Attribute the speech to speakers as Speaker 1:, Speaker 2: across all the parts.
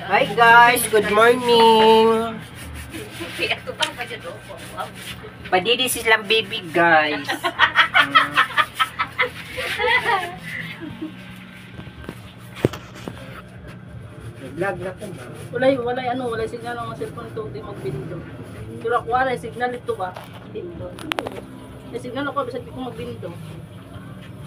Speaker 1: Hi guys, good morning. Padidi silang baby guys. Vlog na ko ba?
Speaker 2: Walay, walay ano, walay signal ang cellphone ito, di magbindo. Pero ako walay signal ito ba? Bindo. May signal ako, bisag di ko magbindo.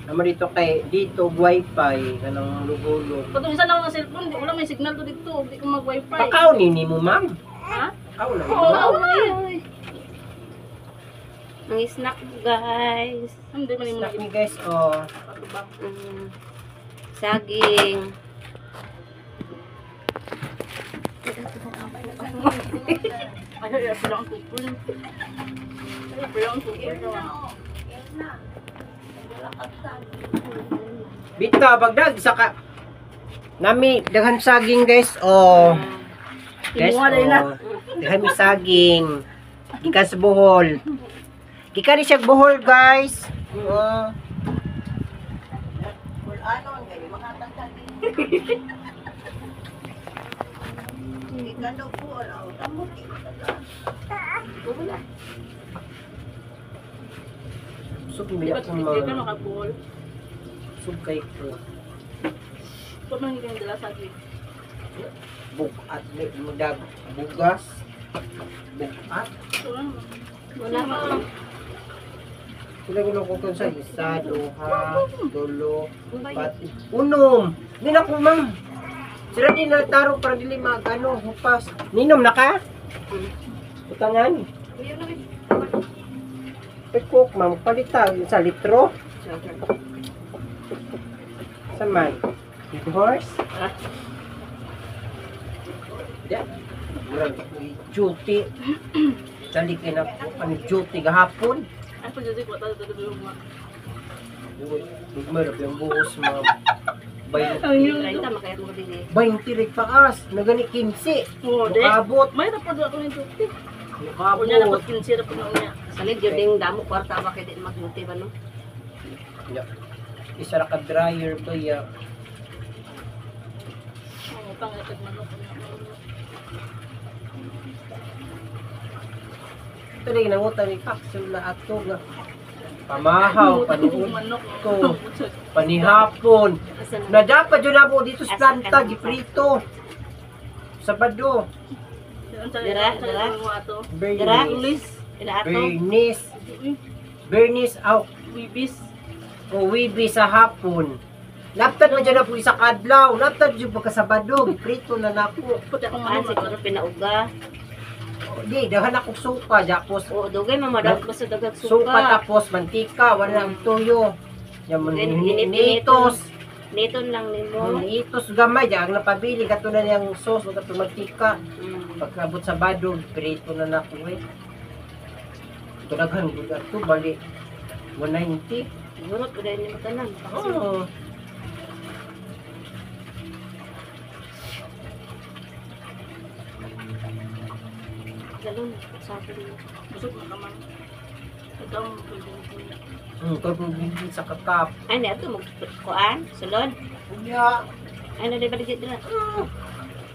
Speaker 1: Amo dito kay dito wifi kanang lugulog.
Speaker 2: Patong isa lang ang cellphone, di wala may signal to dito, di ko mag-wifi.
Speaker 1: Pakaw ni mo ma'am.
Speaker 2: Ha?
Speaker 1: Pakaw na.
Speaker 2: Oo,
Speaker 1: Ma'am.
Speaker 2: oh,
Speaker 3: Ang snack guys.
Speaker 2: Hindi man mo
Speaker 1: Snack ni guys oh.
Speaker 3: Mm. Saging.
Speaker 2: Ay, ay, pala ang tukol. Ay, pala ang tukol.
Speaker 1: Bita bagdag saka nami daghan saging guys oh. Guys,
Speaker 2: Kinuha na.
Speaker 1: oh. Daghan mi saging. Gikan sa Bohol. Gikan ni siya Bohol guys. Oh. Sug
Speaker 2: Di
Speaker 1: mi
Speaker 2: ba,
Speaker 1: akong
Speaker 2: di ka
Speaker 1: mga
Speaker 2: makabuhol?
Speaker 1: sug kay ko.
Speaker 2: Huwag man hindi dala saging.
Speaker 1: Bugat mudag bugas. Bugat.
Speaker 2: So, ano?
Speaker 3: Wala pa.
Speaker 1: Sila gulo ko kun sa isa, duha, tulo, pat, unom. Nina ko ma'am. Sila din na taro para dili magano hupas. Ninom na ka? Utangan. Pekok ma'am, palita sa litro. Sa man. Big horse. Ya. Murag duty. Sali kay na ko ang duty gahapon.
Speaker 2: Ay, pag dito ko, tayo tayo tayo.
Speaker 1: Gugmar yung buhos ma'am.
Speaker 2: Ang yun.
Speaker 3: 30 makayat mo din eh.
Speaker 1: 20 rik paas, nagani 15.
Speaker 2: Oo, di.
Speaker 1: Mukabot,
Speaker 2: May tapos ako ng tukti. Unya
Speaker 1: mukabot.
Speaker 2: dapat 15 na po na unya.
Speaker 3: Salig yun ding damo kwarta ba kay di magmuti ba no?
Speaker 1: Ya. Isa ra ka dryer ba ya.
Speaker 2: Ang utang ay tagmanok.
Speaker 1: Ito na ginangutan ni Paxil na ato nga. Pamahaw, panuod
Speaker 2: Manok.
Speaker 1: ko, panihapon.
Speaker 3: Asa
Speaker 1: Na dapat yun na po dito sa planta, giprito. Sabado.
Speaker 3: Dira, dira.
Speaker 1: Bernice.
Speaker 3: Ila ato.
Speaker 1: Bernice. Bernice, aw,
Speaker 2: Wibis.
Speaker 1: o wibi sa hapon. Laptad man dyan na po isa kadlaw. Laptad dyan po kasabado. Giprito na nako.
Speaker 2: Puti akong
Speaker 3: Aan
Speaker 2: manok.
Speaker 3: siguro pinauga.
Speaker 1: Di, daghan akong suka. Tapos,
Speaker 3: Oo, dugay mama daw basta dagag
Speaker 1: suka
Speaker 3: suka.
Speaker 1: tapos mantika. Wala nang tuyo. Yan
Speaker 3: Then,
Speaker 1: nitos.
Speaker 3: Niton lang nimo.
Speaker 1: Nitos gamay. Diyan ang napabili. Kato na niyang sauce. Kato mantika. Pagkabot sa bado, prito na nako eh. Ito daghan gud ato bali 190.
Speaker 3: Siguro pud nimo tanan.
Speaker 1: Oo.
Speaker 3: Galon sa akin.
Speaker 2: Busog na ka man. Ikaw ang pwede.
Speaker 1: Pag sa kakap.
Speaker 3: Ay ni ato mag kuan sulod.
Speaker 1: Unya,
Speaker 3: Ay na di ba dito dira?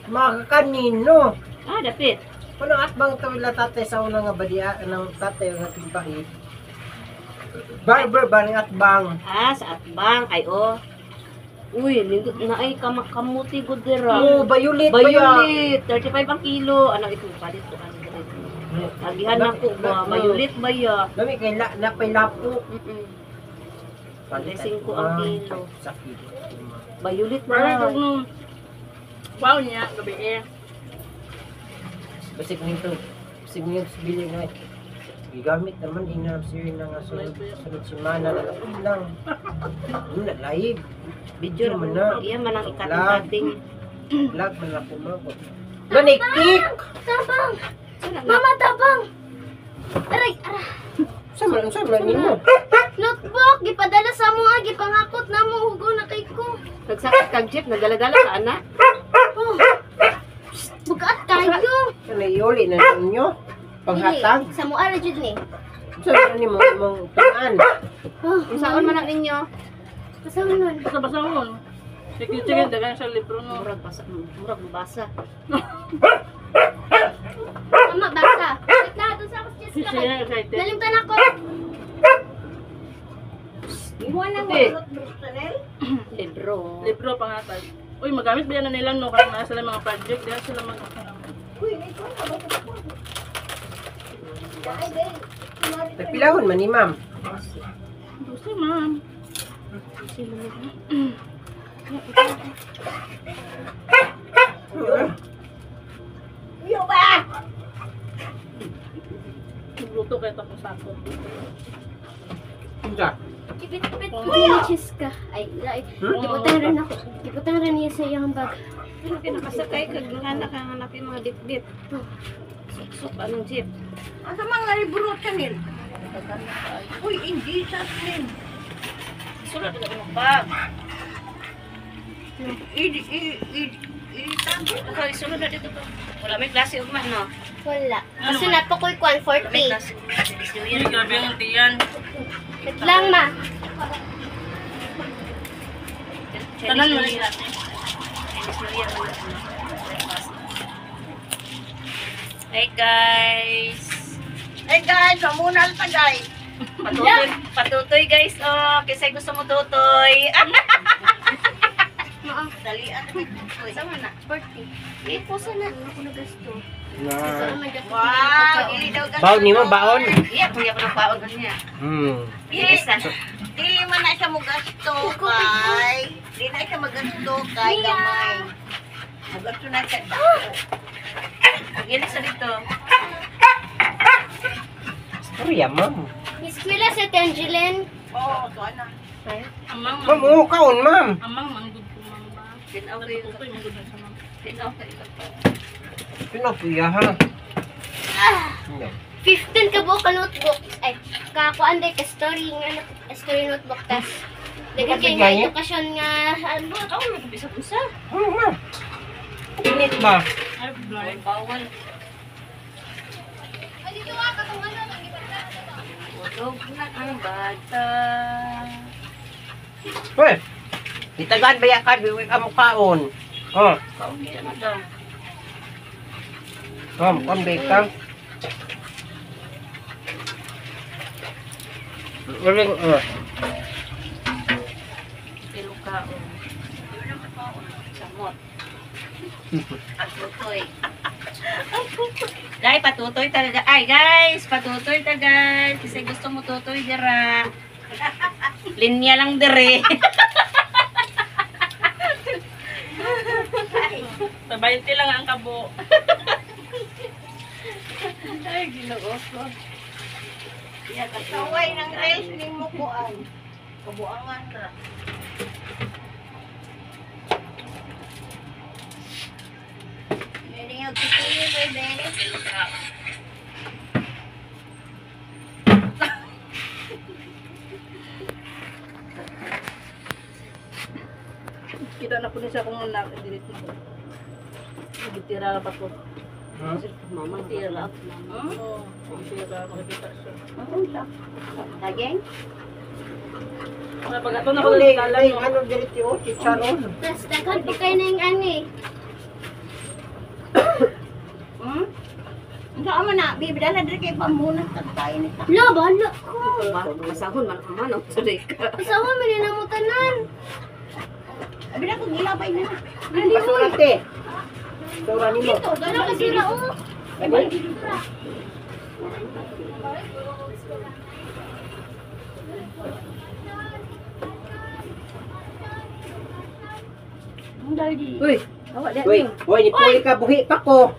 Speaker 1: mga kanino.
Speaker 3: Ah, dapit.
Speaker 1: Kuno at bang tawila tatay sa una nga badia ng tatay nga timbait. Barber ba ning atbang?
Speaker 3: Ah, sa atbang ay oh. Uy, lindot na ay kamuti gud dira.
Speaker 1: Oh, bayulit ba ya?
Speaker 3: Bayulit, 35 ang kilo. Ano ito palit ko ano dito. Agihan na ko ba, bayulit ba ya?
Speaker 1: Lami kay la napay lapo.
Speaker 3: Palit 5 ang kilo.
Speaker 1: Sa kilo.
Speaker 3: Bayulit
Speaker 2: Parang
Speaker 3: ba?
Speaker 2: kung wow niya, gabi eh.
Speaker 1: Basig nito Sige, sige nga. Gigamit naman ina sir na nga sunod sunod semana na lang lang. Ano na live. Video man na.
Speaker 3: Iya man ang ikating-kating.
Speaker 1: Vlog man ako ma'am. Ganikik.
Speaker 4: Tabang! Mama, tabang! Aray, aray.
Speaker 1: Sa man nimo?
Speaker 4: Notebook, gipadala sa mo nga, gipangakot na mo, hugo na kay ko.
Speaker 3: Nagsakit kag jeep, nagdala-dala ka ana.
Speaker 4: Oh. Bugat kayo.
Speaker 1: Kana iuli na ninyo. Panghatag.
Speaker 4: Dili, Sa mo ara jud ni.
Speaker 1: Sa man nimo imong tuan.
Speaker 4: Oh,
Speaker 3: Unsaon man ang inyo?
Speaker 4: Asa man nun?
Speaker 2: Basta-basta mo. Sige, sige, dagan siya libro no.
Speaker 3: Murag basa, murag mabasa.
Speaker 4: Mama, basa. Wait na, doon sa ako sa Jessica.
Speaker 2: Siya excited.
Speaker 4: Nalimtan ako.
Speaker 3: Ate. Libro.
Speaker 2: Libro pangatag. Uy, magamit ba yan na nila no? Kaya naa sila mga project, diha sila mag
Speaker 1: Tagpilahon man ni ma'am.
Speaker 2: Gusto, ma'am. Nagluto kayo tapos sako.
Speaker 1: Unsa?
Speaker 4: Gibit-bit ko ni Jessica. Ay, ay. Gibutan rin ako. Gibutan rin niya sa iyang bag.
Speaker 3: Pero kinakasakay kag nga ka nga napi mga bitbit. Suksok anong jeep.
Speaker 5: Asa mga libro Chanel? Uy, in Jesus name.
Speaker 3: Sulod na akong bag.
Speaker 5: I i i i tago.
Speaker 3: Okay, sulod na dito to. Wala may klase ugma no.
Speaker 4: Wala. Kasi napakoy kwan,
Speaker 3: Wala may
Speaker 4: 40.
Speaker 3: klase. Chinese New
Speaker 2: Uy,
Speaker 3: Year.
Speaker 2: grabe ang tiyan.
Speaker 4: Wait lang, ma.
Speaker 2: Tanan
Speaker 3: Chinese
Speaker 2: mo
Speaker 3: New
Speaker 2: na
Speaker 3: Year.
Speaker 2: natin.
Speaker 3: Chinese New Year. Wala no. Wala klase. Hey guys.
Speaker 5: Hey guys, amunal ta guys.
Speaker 3: Patutoy, patutoy guys oh, kasi gusto mo tutoy. Ah,
Speaker 4: Maa,
Speaker 5: Dalian na tutoy.
Speaker 3: sama na.
Speaker 4: 40. Eh, puso na. Ano ko nagasto?
Speaker 1: Na.
Speaker 5: Wow, dili daw gasto.
Speaker 1: Baon nimo baon.
Speaker 3: Iya, kuya ko ng paon niya.
Speaker 5: Dili,
Speaker 3: Bilis na.
Speaker 5: dili man na siya mo gasto kay. Dili na siya magasto kay gamay. Magasto na siya dako.
Speaker 3: Bilis na dito.
Speaker 1: Storya ma'am.
Speaker 4: Eskwela sa Tangeline.
Speaker 5: Oo, to ana.
Speaker 2: Amang,
Speaker 1: Ma'am, oo kaon ma'am.
Speaker 2: amang, manggod ko, ma'am ba?
Speaker 3: Tinaw ko yung
Speaker 2: Tutoy, manggod na siya, ma'am.
Speaker 3: tinaw ko yung
Speaker 1: Pinapuya ha. No.
Speaker 4: 15 ka buok ka notebook. Ay, kakuan day ka story nga story notebook tas. Daghan kay nga edukasyon nga ano.
Speaker 3: Ako nagubisa unsa.
Speaker 1: Ma'am. Init ba?
Speaker 2: Ay, blind.
Speaker 3: Bawal.
Speaker 4: Ay, dito ka katong ano ang gibata.
Speaker 3: Tulog na ang bata.
Speaker 1: Hoy. Itagaan ba ya ka biwi ka mo kaon? Oh,
Speaker 3: Kaon niya na daw.
Speaker 1: ma'am, kon ba ka? Uling, oh.
Speaker 3: Pero kaon. Samot. Patutoy. Dahil patutoy talaga. Ay guys, patutoy ta guys. Kasi gusto mo tutoy dira. Linya lang dire.
Speaker 2: Sa 20 lang ang kabo.
Speaker 3: Ay, ginoo ko.
Speaker 5: Saway ng rice nimo kuan. Kabuangan ra. Meron yung tutuyo, bebe.
Speaker 2: Kita na po niya siya kung anak. Delete mo. Gitira pa po.
Speaker 3: Mama, tira.
Speaker 2: Oo. Gitira, makikita siya.
Speaker 3: Daging?
Speaker 2: Wala, pag ato na ko
Speaker 1: Uli,
Speaker 2: nagkala
Speaker 1: ay,
Speaker 2: no.
Speaker 1: ano diri oh, chicharon.
Speaker 4: Tas daghan pa kay na yung ano eh.
Speaker 5: Hmm? Unsa man na, bibi dala diri kay pamunas tag tayo ni ta.
Speaker 4: La, bahala ko.
Speaker 3: Ba, masahon man ang manok. Sorry ka.
Speaker 4: Asawa man nila mo tanan.
Speaker 5: Abi na kung gilabay na.
Speaker 1: Basura te. Basura nimo.
Speaker 4: Dito, dala ka sila oh.
Speaker 3: Uy, awa
Speaker 1: Uy, uy, ni puli ka buhi pa ko.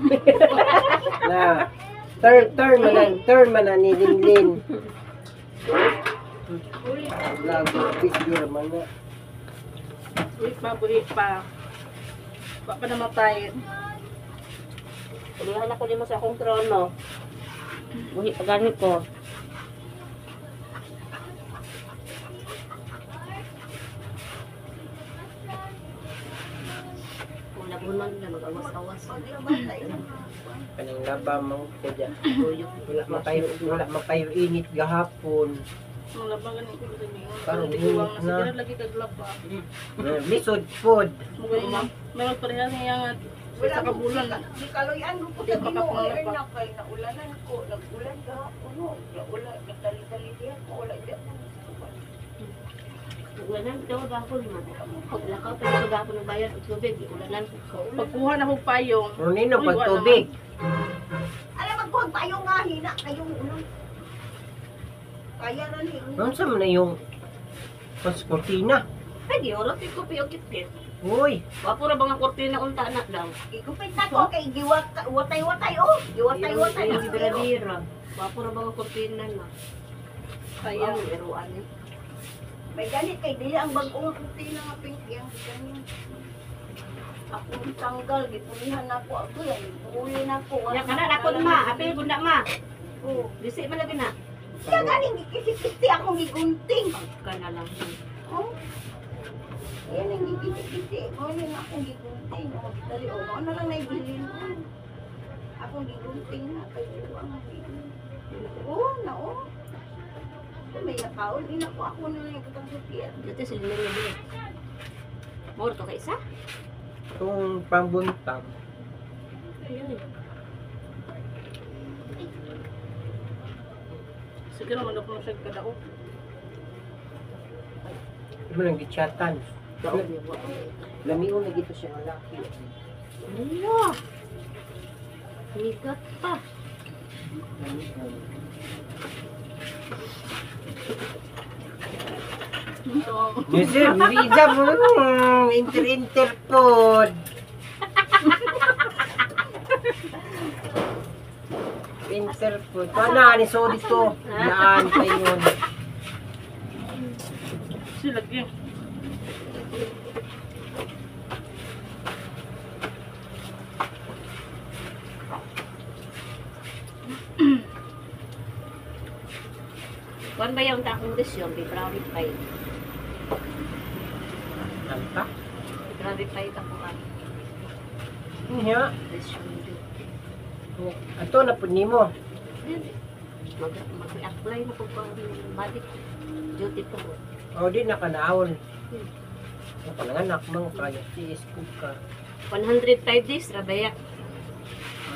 Speaker 1: Na. Turn man na ni Linlin. Vlog, video man na.
Speaker 2: Buhi pa, buhi pa. Wa pa namatay.
Speaker 3: Tulihan ako nimo sa akong trono. Buhi pa gani ko. Kung nabunan na mag-awas-awas.
Speaker 1: Kaning laba mo ko dyan.
Speaker 3: Tuyok.
Speaker 1: Wala makayo init gahapon.
Speaker 2: Ang laba ganin ko sa inyo.
Speaker 1: Parang
Speaker 2: Tiguang
Speaker 1: init
Speaker 2: na.
Speaker 1: na.
Speaker 2: Sige lagi kaglaba.
Speaker 1: Lisod food.
Speaker 2: Mugay na. Meron pareha niya nga sa kabulan na.
Speaker 5: Gikaloyan ko po sa Ginoo ay na kay naulanan ko, nag-ulan gahapon no. Naula, nagdali-dali diha ko, wala diha ko.
Speaker 3: Ulanan daw gahapon man. Paglakaw pa ko gahapon ng bayan og tubig, ulanan ko.
Speaker 2: Pagkuha na kong payong.
Speaker 1: Ano nino
Speaker 2: Uy, wala
Speaker 1: pagtubig.
Speaker 5: Alam magkuhag tayo nga hina kayong ulan. Kaya na ni.
Speaker 1: Unsa man na yung pas kortina?
Speaker 3: Ay, giurot ko piyo kit.
Speaker 1: Uy,
Speaker 3: Wapo ra ba nga kurtina unta na daw?
Speaker 5: Gigupit na ko kay giwat watay-watay oh. Giwatay-watay.
Speaker 3: Yung bira-bira. Wapo ra ba nga kurtina na?
Speaker 2: Kaya.
Speaker 3: Ang iruan ni.
Speaker 5: May ganit kay dili ang bag-o nga kurtina nga pink yang ganyan. Ako tanggal gipulihan nako ato yan. Puli nako.
Speaker 3: Ya kana na kon ma, apil gud na ma.
Speaker 5: Oh.
Speaker 3: Bisi man lagi na.
Speaker 5: Siya ganing gikisi-kisi akong gigunting.
Speaker 3: Kana lang.
Speaker 5: Oh. Yan ang gikisi-kisi. Mo ni akong gigunting. Oh, dali oh. Mao na lang naibilin. Akong gigunting na kay ang Oh, na oh. May nakaon ina ko ako na lang yung katang Sophia.
Speaker 3: Dito sila nila dili. Moro to kay isa?
Speaker 1: itong pangbuntag.
Speaker 3: Ayun.
Speaker 2: Sige naman ako na siya kadao.
Speaker 1: Di mo lang gichatan.
Speaker 3: Daog niya wa.
Speaker 1: Lamion na gito siya ang laki.
Speaker 3: Ano? Migat pa.
Speaker 1: Lamion.
Speaker 2: So,
Speaker 1: Yes, sir. Visa mo. Inter-inter pod. Interpod. Paano ni so dito? Naan pa yun.
Speaker 2: sila lagi.
Speaker 3: Kuan ba yung takong desyon? February 5.
Speaker 1: Anta?
Speaker 3: February 5 ako ang
Speaker 1: Niya.
Speaker 3: desyon duty.
Speaker 1: Ato na pud nimo.
Speaker 3: Mag-apply na po pang balik duty po.
Speaker 1: O di na kanaon. Ang pananganak mang kaya tiis ko ka.
Speaker 3: 105 days, rabaya.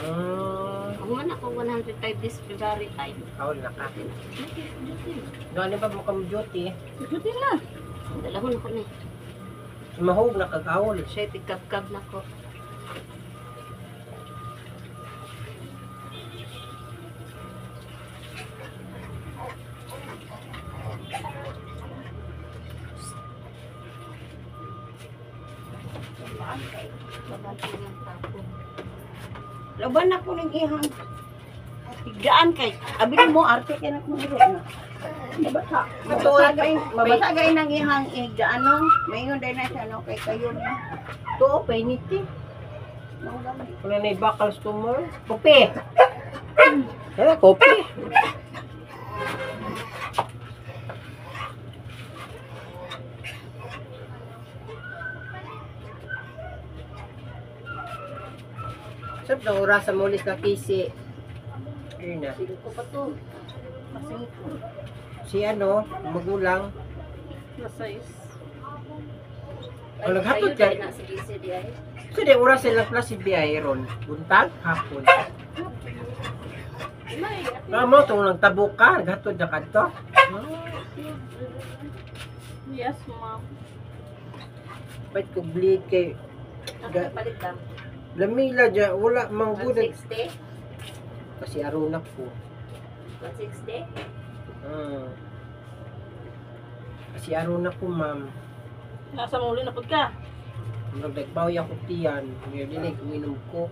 Speaker 1: Ah,
Speaker 3: Ako man ako 105 days, February 5.
Speaker 1: awol na ka.
Speaker 3: Duty, duty.
Speaker 1: Gani pa mo kam duty?
Speaker 2: Duty na.
Speaker 3: Dalahon ako ni.
Speaker 1: Mahog na kag awol.
Speaker 3: Siya, tigkab-kab na ko.
Speaker 5: Laban ako ng ihang. Tigaan kay abi mo arte kay nak mo na. Mabasa. Mabasa gay nang ihang igdaan no. Mayon day na siya no kay kayo niya.
Speaker 1: Tuo painiti.
Speaker 5: Mao gamit.
Speaker 1: Wala na bakal tumor. Kopi. Eh, kopi. Sarap na oras sa mulis na kisi. Ayun na.
Speaker 3: Singko pa to.
Speaker 2: Masingko.
Speaker 1: Si ano, magulang.
Speaker 2: Na size.
Speaker 1: Oh, naghatod ka.
Speaker 3: Na si GC di ay.
Speaker 1: So, di oras sila plus si Biyay ron. Buntag, hapon. Mamo, itong nagtabok ka, naghatod na ka to.
Speaker 2: Yes, ma'am.
Speaker 1: Pwede ko bleed kay
Speaker 3: Ako palit lang.
Speaker 1: Lamila dyan, wala mang good.
Speaker 3: 160?
Speaker 1: Kasi arunak ko.
Speaker 3: 160?
Speaker 1: Hmm. Kasi arunak ko, ma'am.
Speaker 2: Nasa muli na pud ka.
Speaker 1: Nagdagbaw ako tiyan. Ngayon dinig, uminom ko.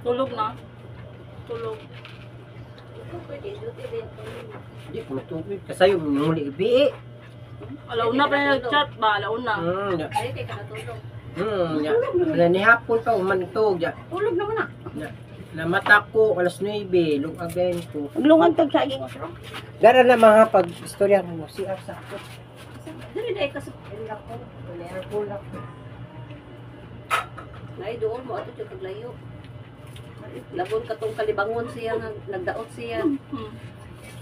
Speaker 2: Tulog na. Tulog.
Speaker 1: Di ko matubig. Kasayo, muli ibi.
Speaker 2: Alauna pa yung nag-chat ba? Alauna.
Speaker 1: Ya.
Speaker 3: Ay, kay ka natulog.
Speaker 1: Ya. Wala ni hapon pa, umantog. Ya.
Speaker 5: Tulog naman na.
Speaker 1: Na, namata ko, alas 9, lugagayin ko.
Speaker 5: Maglungan tag sa aging.
Speaker 1: Dara na mga pag-istorya mo, si Arsa ako.
Speaker 3: Dili dai ka sa Nay doon mo ato jud kaglayo. Labon katong kalibangon siya nga nagdaot siya.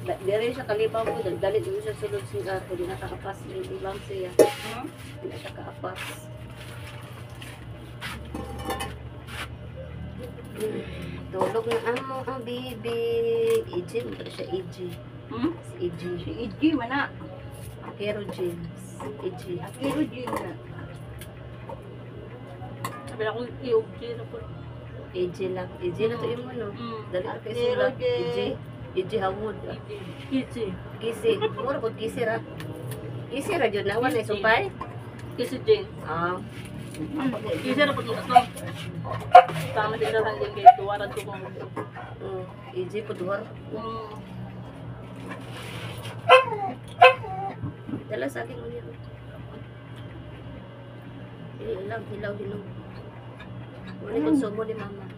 Speaker 3: Dere siya kalibang mo, dali dito siya sulod siya ko di nakakapas libang siya. Di na siya kaapas. Tulog na amo ang bibi. EJ, mo siya EJ.
Speaker 2: Hmm?
Speaker 3: Si EJ.
Speaker 5: Si EG man na.
Speaker 3: Akero James. EJ.
Speaker 5: Akiro G na.
Speaker 2: Sabi ako, i-OG na po.
Speaker 3: EJ lang. EJ na to imo no. Dali na kay
Speaker 5: Akero
Speaker 3: sila.
Speaker 5: J.
Speaker 3: EJ. EJ Hawod.
Speaker 2: Kisi.
Speaker 3: Kisi. Mura po kisi ra. Kisi ra jud na wala sumpay.
Speaker 2: Kisi Jane.
Speaker 3: Ah.
Speaker 2: Kisi na po nung ato. Tama din sa hanggang kay tuwaran ko kung
Speaker 3: EJ po duhar. Dala sa akin ulit. Hilaw, hilaw, hilaw. Wala konsumo ni mama.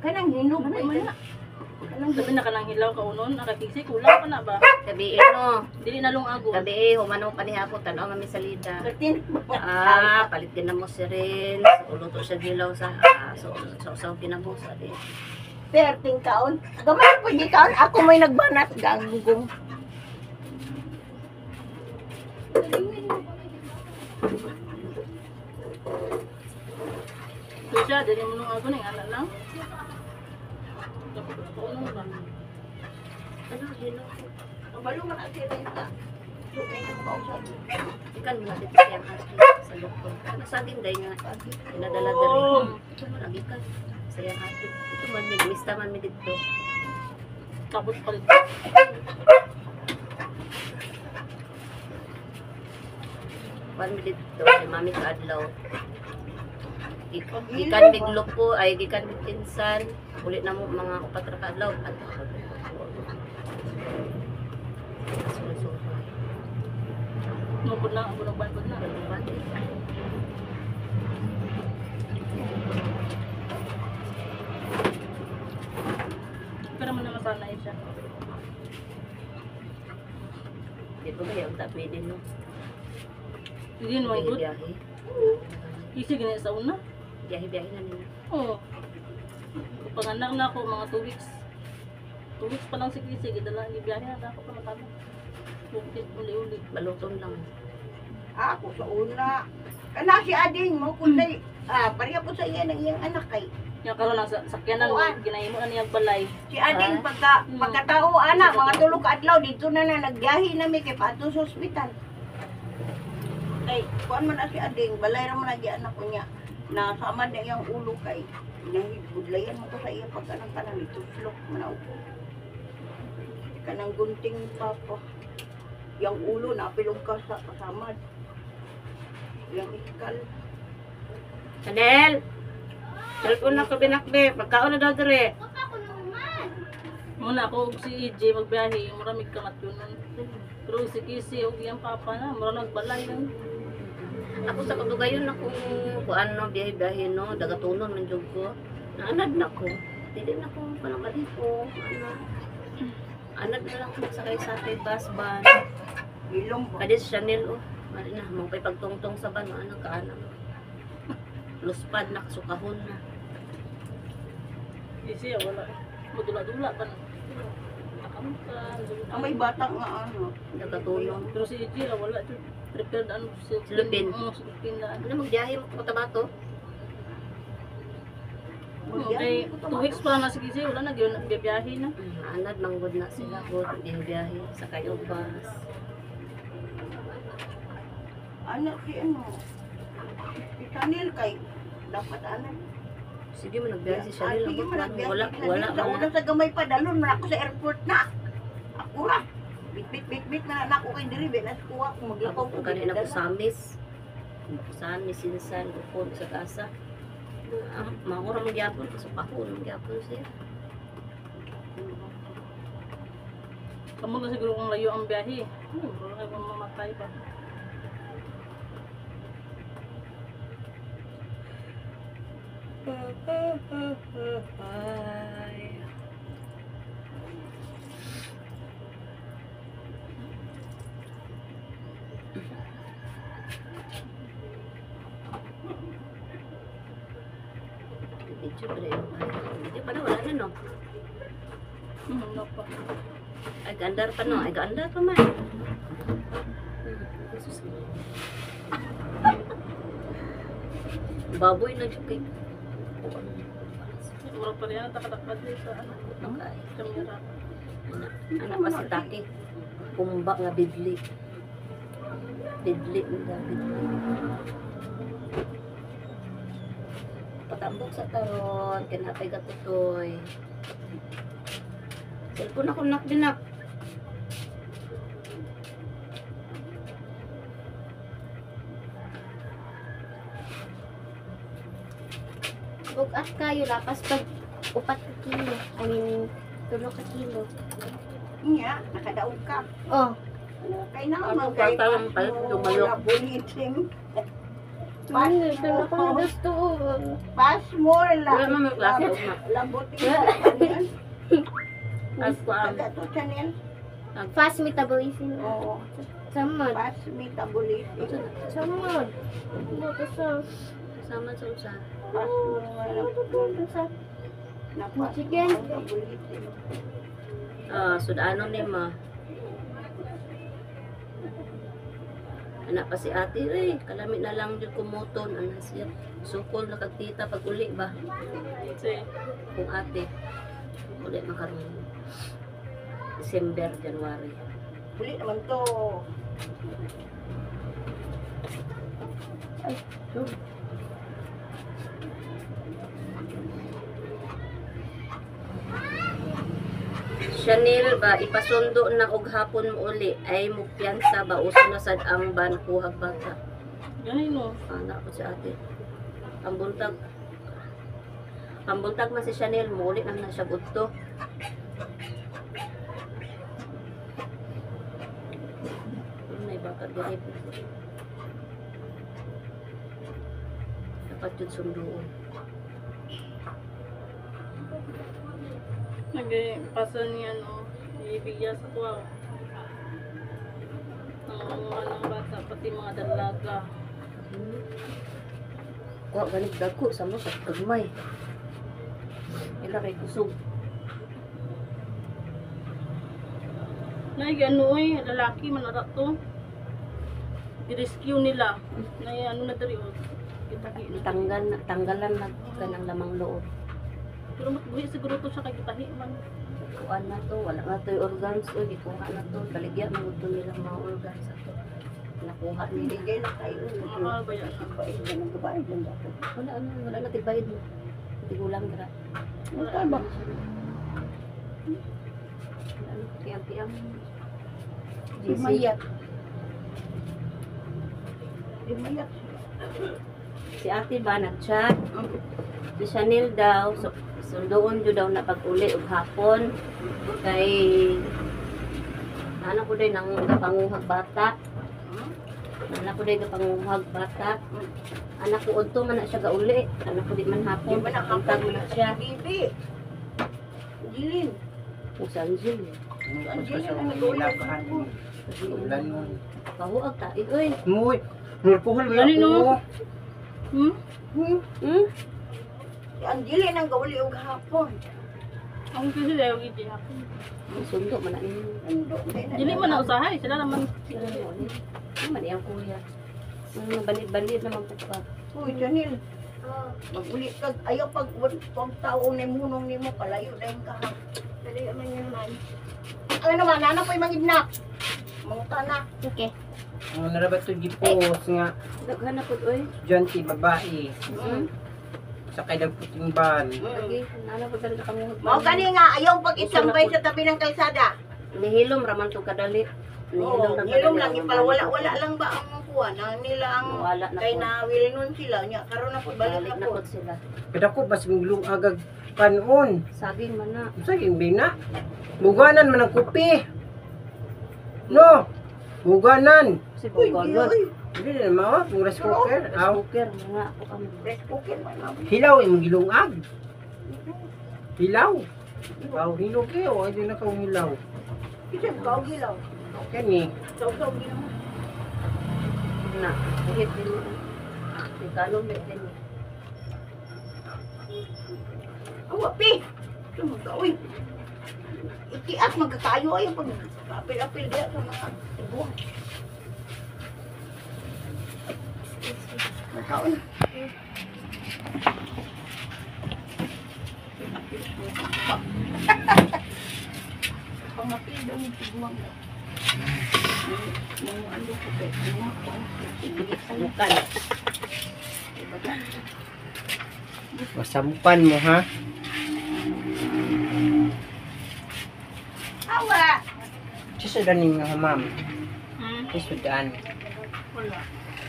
Speaker 5: Kanang hinog
Speaker 2: Ano
Speaker 5: ba
Speaker 2: man
Speaker 5: ito?
Speaker 2: na?
Speaker 5: Kanang
Speaker 2: Sabi na ka ng hilaw kaunon, nakakisi, kulang pa na ba?
Speaker 3: Tabi no.
Speaker 2: Dili na lungagon.
Speaker 3: Tabi humano pa ni hapon tan-aw mami salida.
Speaker 5: 13.
Speaker 3: Ah, palit din na mo si Rin. So, luto siya gilaw sa so so so ginamo sa di.
Speaker 5: 13 kaon. Gamay po di kaon. Ako may nagbanat ganggong.
Speaker 2: So siya, dili mo lungagon, ang anak lang. Kaunon ba?
Speaker 3: Ano hilaw?
Speaker 5: Kabalo man ang sila yung
Speaker 3: Ikan mo na dito siyang ate sa doktor. Ano sa akin day nga pinadala diri. Ito man lagi ka sa iyang ate. Ito man mi mista man mi dito.
Speaker 2: Tapos palit.
Speaker 3: One mi dito si mami kaadlaw. Gikan mig loko ay gikan mig pinsan. Uli na mo mga upat ra ka adlaw. Sulsul.
Speaker 2: Nukod na, bunugban ko na. Pero man na masanay siya.
Speaker 3: Di ba kaya ang pwede no?
Speaker 2: Hindi mo good.
Speaker 3: Biyahe.
Speaker 2: Kisi gani sa una.
Speaker 3: Biyahe-biyahe na nila.
Speaker 2: Oo. Panganak na ako mga 2 weeks. 2 weeks pa lang si Kisi, gidala ni biyahe na ako pa matama. Bukit uli-uli.
Speaker 3: Baluton lang.
Speaker 5: Ako sa una. Kana si Ading mo kunday pareha po sa iya ng iyang anak kay.
Speaker 2: Yang karon ang sakyanan ginahimo na niyang balay.
Speaker 5: Si Ading pagka pagkatao ana mga tulo ka adlaw dito na na nagbiyahe na mi kay paadto sa ospital. Kay kuan man na si Ading balay ra man lagi anak ko niya. Na sama na iyang ulo kay nahibudlayan mo ko sa iya pag anang kanang ituslok man na upo. Kanang gunting papa. Yang ulo napilog ka sa kasamad. Yang iskal.
Speaker 3: Chanel! Cellphone na ko binakbe. Pagkaon na daw dire.
Speaker 2: Muna ako og si EJ magbiyahe, mura mig kamat yun nun. Pero si Kisi og iyang papa na, mura nagbalay lang.
Speaker 3: Ako sa kadugayon na kung kuan no biyahe-biyahe no, dagatunon man jud ko. Naanad na ko. Dili na ko kanang malipo. Ana. Anad na lang ko sakay-sakay bus ban.
Speaker 5: Ilong ba?
Speaker 3: Kadi si Chanel oh. Mali na mo kay pagtungtong sa ban ano ka ana. Luspad na kasukahon na.
Speaker 2: Kisi wala. Madula-dula pa na. Nakamta.
Speaker 5: Ang may bata nga ano.
Speaker 3: Dagatunon.
Speaker 2: Pero si EJ ra wala jud. Prepared ano si
Speaker 3: Lupin.
Speaker 2: Oo, si Lupin na.
Speaker 3: Ano magbiyahe mo Cotabato?
Speaker 2: Okay, 2 weeks pa lang na si Kisi, wala na gyud nagbiyahe na.
Speaker 3: Anad manggod na sila god biyahe sakay og bus.
Speaker 5: Anak si ano. Si Chanel kay dapat anak.
Speaker 3: Sige mo nagbiyahe si Chanel.
Speaker 5: Ah, sige,
Speaker 3: Abot
Speaker 5: mo
Speaker 3: man.
Speaker 5: nagbiyahe
Speaker 3: Wala
Speaker 5: si Chanel.
Speaker 3: wala
Speaker 5: Sa
Speaker 3: man.
Speaker 5: una sa gamay pa dalon man ako sa airport na. Ako ra. Bit bit bit bit na anak ko kay diri be nas kuha ko maglakaw
Speaker 3: Ako
Speaker 5: ko.
Speaker 3: kani na ko samis. Samis sinsan ukon sa kasa. Maura mo gyapon kaso pahon gyapon siya.
Speaker 2: Kamu na siguro kung layo ang biyahe. Wala kayo mamatay ba?
Speaker 3: Ay. Video pa na yun. Video pa na, wala na no.
Speaker 2: Wala pa.
Speaker 3: Ay, gaandar pa no. Ay, gaandar pa man. Jesus. Baboy na dyan kay.
Speaker 2: Wala pa rin. Takadakad din sa ano.
Speaker 3: Okay.
Speaker 2: Kamera.
Speaker 3: Anak pa si Taki. Pumba nga bidli. Bidli nga bidli. Patambok sa taron, kinatay gatutoy. Cellphone ako nak dinak.
Speaker 4: Bugat kayo lapas pag 4 ka kilo. I mean, 3 ka kilo.
Speaker 5: Nya, nakadaog ka.
Speaker 4: Oh,
Speaker 5: Kay na
Speaker 3: Ano,
Speaker 5: man kay
Speaker 3: kwarta lang palit, lumalok.
Speaker 5: Labulitim.
Speaker 4: ano, ito na ko gusto.
Speaker 5: Pass more la.
Speaker 3: Wala man may klase ugma.
Speaker 5: Lambutin.
Speaker 3: As ko ang
Speaker 5: Taga to channel.
Speaker 4: Fast metabolism.
Speaker 5: Oo.
Speaker 4: Samod.
Speaker 5: Fast metabolism.
Speaker 4: Samod. Buto sa.
Speaker 3: sama sa usa.
Speaker 5: Fast more
Speaker 4: Sa.
Speaker 5: na fast
Speaker 4: Chicken.
Speaker 5: metabolism.
Speaker 3: Ah, sudano ni ma. Anak pa si ate, eh, kalami na lang jud kumuton ana siya. Sukol na kag tita pag uli ba?
Speaker 2: Kasi,
Speaker 3: Kung ate. Uli man karon December, January.
Speaker 5: Uli naman to.
Speaker 3: Chanel ba ipasundo na og hapon mo uli ay mo piyansa ba uso na sad ang ban kuhag bata.
Speaker 2: ganun no.
Speaker 3: Anak ko si ate. Ang buntag. Ang buntag man si Chanel mo uli na na siya gudto. May baka diri. Dapat yun sunduon.
Speaker 2: Nag-pasa niya no. Ibigyan sa kuwa. Ang mga ng bata, pati mga dalaga.
Speaker 3: Kuha ganit dagko sa mo sa kagmay. Ila kay kusog.
Speaker 2: Nay, ano eh, lalaki man to. I-rescue nila. Nay, ano na diri oh. Gitahi na.
Speaker 3: Tanggal na, tanggalan na kanang lamang loob.
Speaker 2: Pero matbuhi siguro to siya kay gitahi man.
Speaker 3: Kuan na to, wala na to yung organs o gikuha na to. Baligya man gud to nilang mga organs ato. Nakuha nila.
Speaker 5: Hindi na kayo.
Speaker 2: Makakabaya na.
Speaker 5: Babae lang, babae lang dapat.
Speaker 3: Wala ano, wala na tigbayad mo. Tigulang dira.
Speaker 5: Wala ba?
Speaker 3: Wala na kiyang-kiyang.
Speaker 5: Lumayat. Lumayat.
Speaker 3: Si ate ba nag-chat? Si Chanel daw, so, sunduon jud daw na pag-uli og hapon kay ano ko day nang gapanguhag bata. Anak ko day gapanguhag bata. Anak ko udto man na siya gauli. Anak ko di man hapon.
Speaker 5: Di ba
Speaker 3: Buntag man na siya.
Speaker 5: Bibi. Jilin.
Speaker 3: Kung saan Jill.
Speaker 5: Angelina, nag-ulan.
Speaker 1: Ulan mo.
Speaker 3: Pahuag ta. Uy.
Speaker 1: Muy. Nulkuhol ba
Speaker 2: Ano, no?
Speaker 1: ako?
Speaker 2: Hmm?
Speaker 5: Hmm?
Speaker 3: Hmm?
Speaker 5: Si Angelina ang gauli og hapon.
Speaker 2: Ang kasi dayo gidi ako.
Speaker 3: Sundo man na ninyo.
Speaker 5: Ando, di na.
Speaker 2: Dili man na usahay, sila naman.
Speaker 3: Sila mo ni. Ano man iyang kuya. Mga banid-banid naman po ka.
Speaker 5: Uy, Janil,
Speaker 4: Oh,
Speaker 5: maguli ka. Ayaw pag pag tao ni munong nimo kalayo dayon ka. ha.
Speaker 4: dali man yan man.
Speaker 5: Ano naman, ano po'y mangidnak? Mangutana.
Speaker 4: Okay.
Speaker 1: Ang narabat to gipos nga
Speaker 3: Daghan na pud oy.
Speaker 1: estudyante babae
Speaker 3: Hmm?
Speaker 1: sa kay puting ban.
Speaker 3: Lagi, nana pud talaga kami.
Speaker 5: Mao gani nga ayaw pag itambay sa tabi ng kalsada.
Speaker 3: Nihilom raman to kadali.
Speaker 5: Oo,
Speaker 3: ra
Speaker 5: nilom
Speaker 3: kadali
Speaker 5: lang
Speaker 3: ang
Speaker 5: ipala wala wala lang ba ang Nakuha na nila ang
Speaker 3: Wala na
Speaker 5: kay
Speaker 3: po.
Speaker 5: na nun sila nya karon na po balik
Speaker 3: Balik
Speaker 5: na
Speaker 3: na
Speaker 5: po.
Speaker 3: po sila.
Speaker 1: Kadako bas lungag kanon.
Speaker 3: Saging man na.
Speaker 1: Unsa ging bina? Buganan man ang kopi. No. Buganan.
Speaker 3: Kasi
Speaker 5: Uy,
Speaker 3: buganan.
Speaker 5: uy,
Speaker 1: Hindi na mao, kung rice cooker. Aw.
Speaker 3: Cooker mga ako kami.
Speaker 5: rice cooker man na.
Speaker 1: Hilaw imong gilungag. Hilaw. Aw, hilaw kayo, ay di na ka hilaw.
Speaker 5: Kasi kaw gilaw.
Speaker 1: Kani,
Speaker 5: Saw-saw ginawa.
Speaker 3: Na, buhit din. May kalong may din.
Speaker 5: Awa pi. Tumuto uy. Itias magkakayo ay pag apil-apil diya sa mga buwan. Nagkaon. Pangapil daw ng tiguang. Mga ano ko kay mga
Speaker 3: Bukan.
Speaker 1: masampan mo ha.
Speaker 5: Awa!
Speaker 1: Susudan ninyo ha, ma'am.
Speaker 2: Hmm?
Speaker 1: Susudan.
Speaker 2: Wala.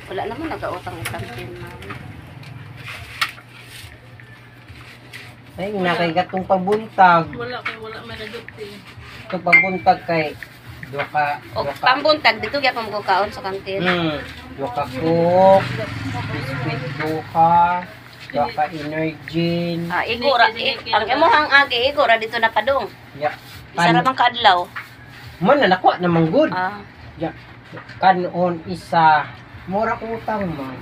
Speaker 3: Wala naman nagautang-utang din, ma'am.
Speaker 1: Ay, nakay katong pabuntag.
Speaker 2: Wala kay wala may naduti.
Speaker 1: Itong pabuntag kay duha ka
Speaker 3: O,
Speaker 1: duha ka.
Speaker 3: pambuntag, dito gyapon mo kaon sa kantin.
Speaker 1: Duha ka coke, biscuit duha, duha ka energy.
Speaker 3: Ah, igo ra, ang imong agi igo ra dito na padung.
Speaker 1: Ya.
Speaker 3: Isa ra
Speaker 1: Kan
Speaker 3: man kaadlaw.
Speaker 1: man na nakuha naman good.
Speaker 3: Ah,
Speaker 1: Ya. Kanon isa. Mura utang man.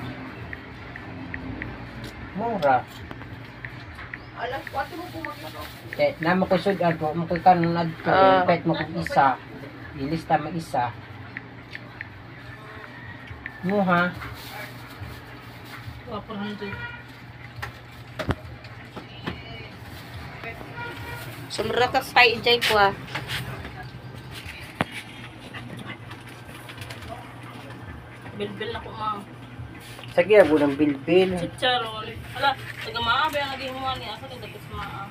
Speaker 1: Mura.
Speaker 5: Alas 4 mo pumaglakaw.
Speaker 1: Kay namo ko sud-an ko mo koy kanon adto,
Speaker 3: Ah.
Speaker 1: kahit mo kog isa. Ilista mo isa. Mo ha.
Speaker 2: Wa 400.
Speaker 3: Sumra ka pay ijay ko ah.
Speaker 2: Bilbil na ko ma.
Speaker 1: Sige, abo ng bilbil.
Speaker 2: Chicharon. Ala, taga maa ba ang naging huwa ni asa ni dapit sa maa.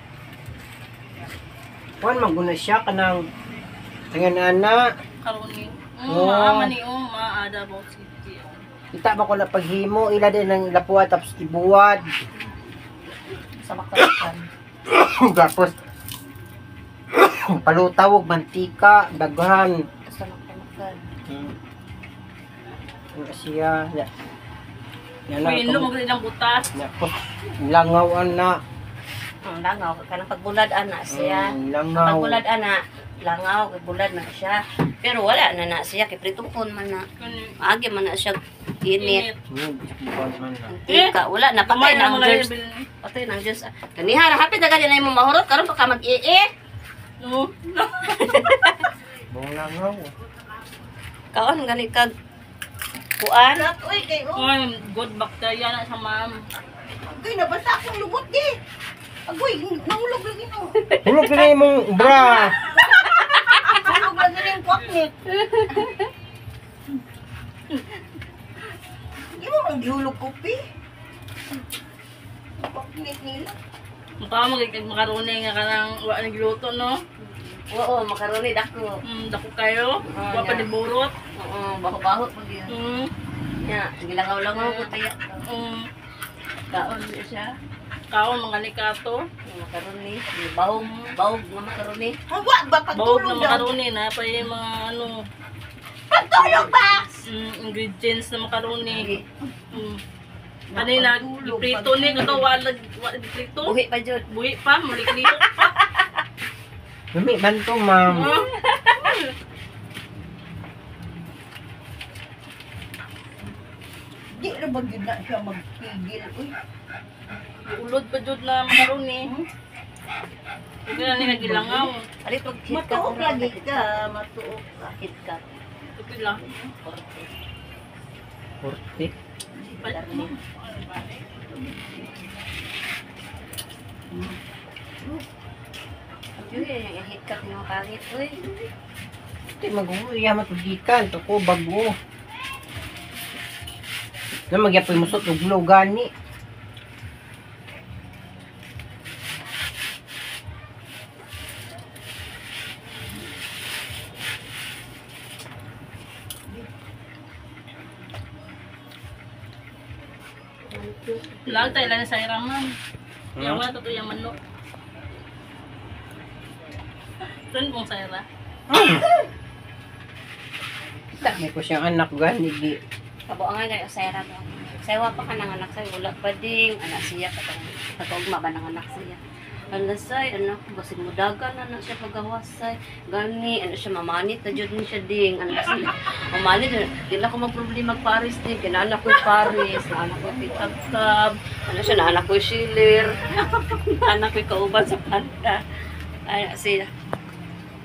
Speaker 1: Kuan maguna siya kanang tingan ana.
Speaker 2: Karuni.
Speaker 1: Oo.
Speaker 2: Maa man ni oh, maa Davao City.
Speaker 1: Kita ba ko na paghimo ila din ang lapuat tapos ibuwad.
Speaker 3: Sa maktakan.
Speaker 1: Tapos palutaw og mantika, daghan.
Speaker 3: Sa maktakan.
Speaker 1: Ano siya? Ya. Yan na.
Speaker 2: May ilong ng butas.
Speaker 1: Ya, pos, langaw ana.
Speaker 3: Ang langaw kanang pagbulad ana siya.
Speaker 1: Langaw.
Speaker 3: Pagbulad ana, langaw kay bulad na siya. Pero wala na na siya kay pritungkon man na.
Speaker 2: Kani.
Speaker 3: Maagi man na siya init.
Speaker 2: Init.
Speaker 1: Buwad man na.
Speaker 3: Mantika, wala na patay
Speaker 2: Kamay
Speaker 3: na
Speaker 2: na
Speaker 3: ang
Speaker 2: mo na
Speaker 3: germs.
Speaker 2: bil.
Speaker 3: Patay na ang germs. Kaniha ra hapit na gani na imong mahurot karon pa ka mag-ie.
Speaker 2: No.
Speaker 1: Buong langaw.
Speaker 3: Kaon gani kag kuan.
Speaker 5: Anak, uy, kay oh.
Speaker 2: Oy, good bacteria na sa ma'am.
Speaker 5: Agoy, nabasa akong lubot di. Agoy, nahulog lagi no.
Speaker 1: Hulog na imong bra.
Speaker 5: Nahulog lagi na yung kwaknik. Hindi mo mang gihulog kopi. Kwaknik nila.
Speaker 2: Mukha mo kay makaroni nga kanang wa nagluto no.
Speaker 3: Oo, makaroni dako.
Speaker 2: Dako kayo.
Speaker 3: Ah,
Speaker 2: Wa pa
Speaker 3: yeah.
Speaker 2: di burot.
Speaker 3: Oo, baho-baho pag yun. Nya, gilangaw-langaw ko tayo. Kaon niya siya.
Speaker 2: Kaon mga nikato.
Speaker 3: Yung makaroni, yung bahog, bahog na makaroni.
Speaker 5: Hawa ba
Speaker 2: Bahog na
Speaker 5: pagtulog daw?
Speaker 2: makaroni na pa yung mga ano
Speaker 5: Pagtulog ba?
Speaker 2: ingredients na makaroni. Kanina giprito ni kato wala wa giprito.
Speaker 3: Buhi pa jud.
Speaker 2: Buhi pa, malikliok pa.
Speaker 1: Lami man to, ma'am.
Speaker 5: Di ra ba gyud na siya magpigil? Uy,
Speaker 2: Ulod pa jud na makaroni. Hindi na nila gilangaw.
Speaker 3: Alit mag hit ka.
Speaker 5: matuok lagi ka, matuok ka.
Speaker 3: Hit ka.
Speaker 2: Okay lang.
Speaker 1: Forte.
Speaker 3: Yun, yung hit ka yung pangit uy.
Speaker 1: Di magulo ya matugikan to ko bago. Na magyapoy musot og glow gani.
Speaker 2: Lag tayo lang sa irang man. Kaya wala to yung manok. Saan kong sayra?
Speaker 1: Kita may ko siyang anak gani gi.
Speaker 3: Kabuangan kayo sayra to. Saywa pa ka ng anak say wala pa ding anak siya katong kataugma ba ng anak siya. Ala say anak basig mudagan na na siya pagawas say. Gani ano siya mamanit na jud ni siya ding anak siya. Mamanit jud di na ko magproblema mag Paris ding kinaanak ko Paris, naanak ko kitab-tab, ano siya naanak ko shilir. Anak ko kauban sa panta. Ay siya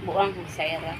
Speaker 3: buang sayra.